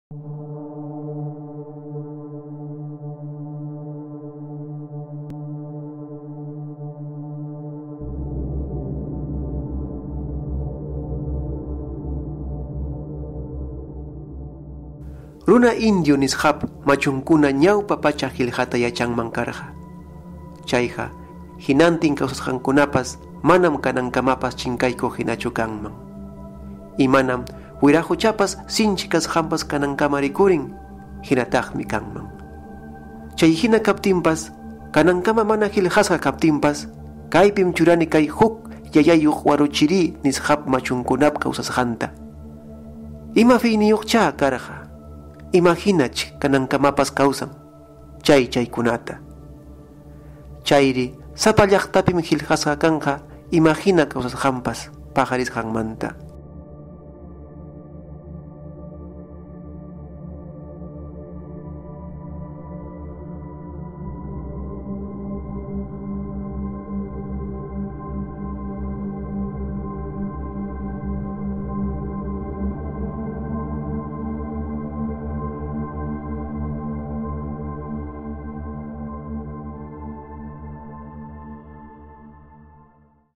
Runa indio nisqap machunkuna ñawpa pacha qillqata yachanman karqa. Chayqa hinantin kawsasqankunapas manam kanankamapas chinkaykuq hinachu kanman. Imanam wiraquchapas sinchi kasqanpas kanankama rikurin, hinataqmi kanman. Chay hina kaptinpas, kanankama mana qillqasqa kaptinpas, kaypim churani kay huk yayayuq waruchiri nisqap machunkunap kawsasqanta. Ima fiyniyuqcha karqa? Imahinach kanankamapas kawsan chay chaykunata. Chayri sapa llaqtapim qillqasqa kanqa imahina kawsasqanpas paqarisqanmanta.